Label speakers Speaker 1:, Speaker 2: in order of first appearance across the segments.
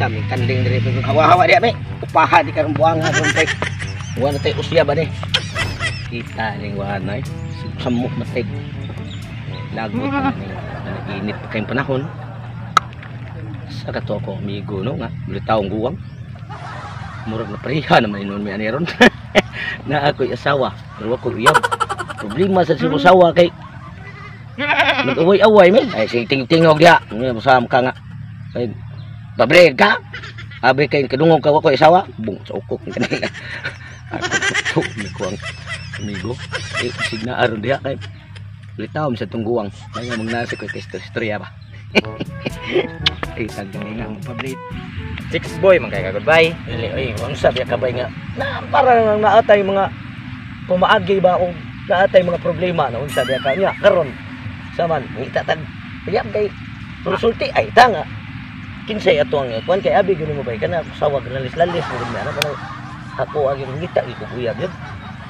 Speaker 1: Sa aming kanding diri hawa-hawa diha be. Upaha di karon buanga karon kay wa na tay usya ba ni. Kita ning wanay samok matay. Lagot na ning init pa kayong panahon. Sa kato ako amigo no nga mulitawong guwang. Murag na pareha naman inon mi ani ron. Na ako'y asawa, pero ako uyab. Problema sa siyang asawa kay nag-away-away men. Ay sige ting-tingog diha. Musam ka nga. Ay babre ka. Abi kay kadungog ka ako asawa, bung sa ukok ni kanila. Ako ni ko ang amigo. Eh signa aron diha kay litaw sa tungguang. Kaya magnasa ko kay istorya ba. Ay tagdali nga pabre.
Speaker 2: Six boy man kay ka goodbye.
Speaker 1: Dili oy, unsa biya kabay nga. Na para nang naatay mga pumaagi ba o naatay mga problema na unsa biya ka nya karon. Saman ngita tag uyab kay resulti ay ta nga. Kinsay ato ang kuan kay abi gyud mo bay kana sawag lalis-lalis mo gud ana kanang ako agi ngita gyud ko uyab yun.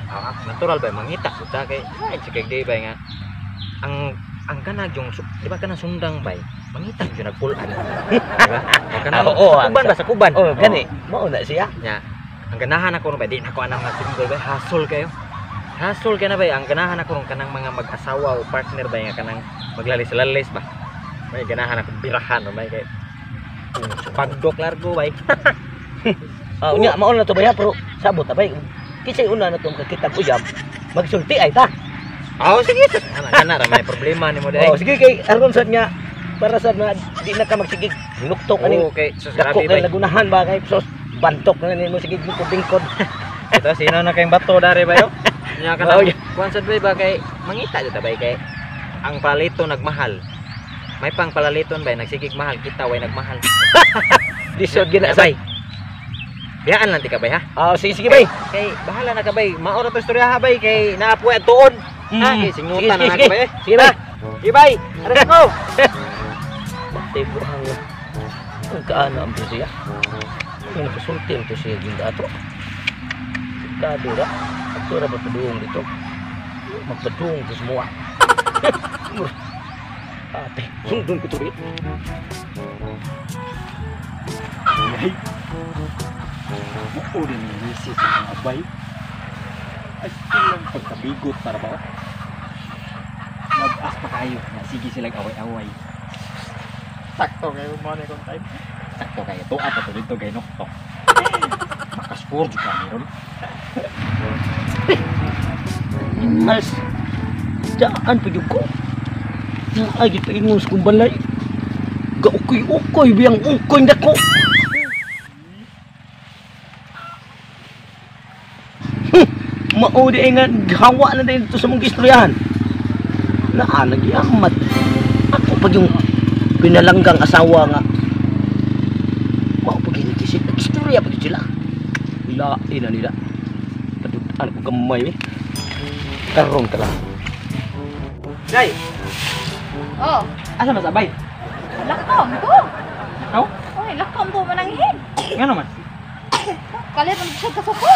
Speaker 2: Ah, natural bay mangita ta kay ay sige di bay nga ang kanag yung di ba kanang sundang bay mangita gyud nagpulan. Di ba? O kanang
Speaker 1: oo,
Speaker 2: sa kuban ba sa kuban.
Speaker 1: Oh, gani mao na siya.
Speaker 2: Nya. Ang ganahan ako bay di na ko anang nga single bay hasol kayo. Hasol kay na bay ang ganahan ako ron kanang mga mag-asawa o partner bay nga kanang maglalis-lalis ba. May ganahan ako birahan bay kay pagdok largo bay.
Speaker 1: Ah, unya mao na to bay ha, pero sabot ta bay. Kinsay una na tong kakita uyab magsulti ay ta.
Speaker 2: Oh, sige sus. Ana kana ra may problema nimo day.
Speaker 1: Oh, sige kay aron sad nga para sad na di na ka magsigig nuktok ani.
Speaker 2: Oh, kay sus
Speaker 1: dako
Speaker 2: grabe
Speaker 1: kay
Speaker 2: bay.
Speaker 1: Lagunahan ba kay sus bantok na nimo sige bingkod.
Speaker 2: Ito sino na kayong bato dare bayo? Nya kana.
Speaker 1: Oh, yeah.
Speaker 2: Kuan sad bay ba kay mangita jud ta bay kay ang palito nagmahal. May pang palaliton bay nagsigig mahal kita way nagmahal.
Speaker 1: Lisod gyud na
Speaker 2: bay. Biyaan lang ti ka bay ha.
Speaker 1: Ah, sige sige bay.
Speaker 2: Kay bahala na ka bay. Mao ra to istorya ha bay kay naapoy at tuon. Ha, kay singutan na
Speaker 1: Sige,
Speaker 2: ka bay.
Speaker 1: sige bay.
Speaker 2: Sige bay. Ares ko.
Speaker 1: Matay buhang. Ang kaana ang siya. Ang nakasulti to siya ginda ato. Kado ra. Ato ra paduong dito. Magpaduong to semua. Ate, sundon ko to rin.
Speaker 3: Ay. Buo din yung misis ng mga abay. Ay, ilang pagkabigot para ba? Mag-as pa kayo na sige silang away-away. Sakto kayo mo na kung time. Sakto kayo. Tuwa pa to dito kay Noktok. Makascore jud kami ron.
Speaker 1: Mas, daan pa jud ko. Ay, gito ingon sa kong balay. Gaukoy-ukoy, biyang ukoy dako. Mao di ay nga hawa na din dito sa mong istoryahan. Naa, nagyamat. Ako pag yung pinalanggang asawa nga. Mao pag ginitisip, nag-istorya pag sila. Lain na nila. Padutan ko gamay eh. Karong ka lang.
Speaker 2: Day.
Speaker 4: Oh.
Speaker 3: Asa man sa bay?
Speaker 4: Lakaw to.
Speaker 3: Lakaw?
Speaker 4: Oy, lakaw to mananghin.
Speaker 3: Ngano man?
Speaker 4: Kalit man siya kasuko.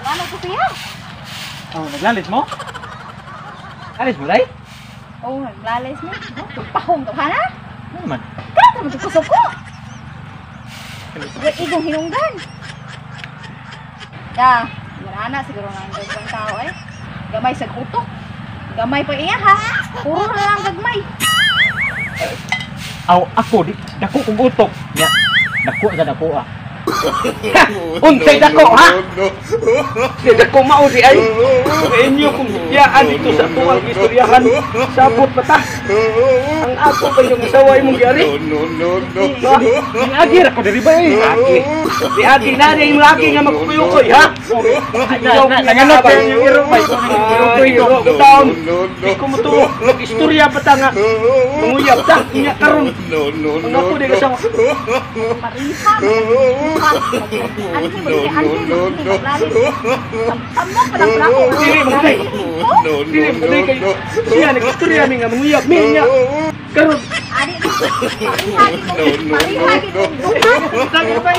Speaker 4: Ngano to siya?
Speaker 3: Oh, naglalis mo? Lalis mo, day?
Speaker 4: Oh, naglalis mo. Pahong to hana?
Speaker 3: Ngano man?
Speaker 4: Kalit man to kasuko. Wa igong hinungdan. Ya, wala na siguro nga ang gagawang tao eh. Gamay sa utok. Gamay pa iya ha. Puro na lang gagmay.
Speaker 3: Aw, ako di dako kong utok. Nya, dako sa dako ah.
Speaker 1: Unsay dako ha? Dako mao di ay. Inyo kung biyaan dito sa tuwang istoryahan, sabot pa ta. Ang ako pa yung asawa imong giari.
Speaker 5: No, no, no.
Speaker 3: Agi ra ko diri ba eh.
Speaker 1: Agi. Di agi na di imong agi nga magkuyukoy ha.
Speaker 3: Nanganot kayo yung iro bay.
Speaker 1: Iro iro taon. Di ko mo tuo. Nag-istorya pa ta nga. Manguyab ta nya karon.
Speaker 5: No, no,
Speaker 1: Ang ako
Speaker 5: no.
Speaker 1: di kasama.
Speaker 4: Pariha. No, no, no. Samok pa lang ako.
Speaker 1: Dili mo kay.
Speaker 5: No,
Speaker 1: Dili
Speaker 5: no,
Speaker 1: mo
Speaker 5: no,
Speaker 1: kay.
Speaker 5: no.
Speaker 1: Siya nag-istorya mi nga manguyab mi nya. Karon
Speaker 4: Ani, pariha gid. Pariha gid.
Speaker 1: Lagi pa.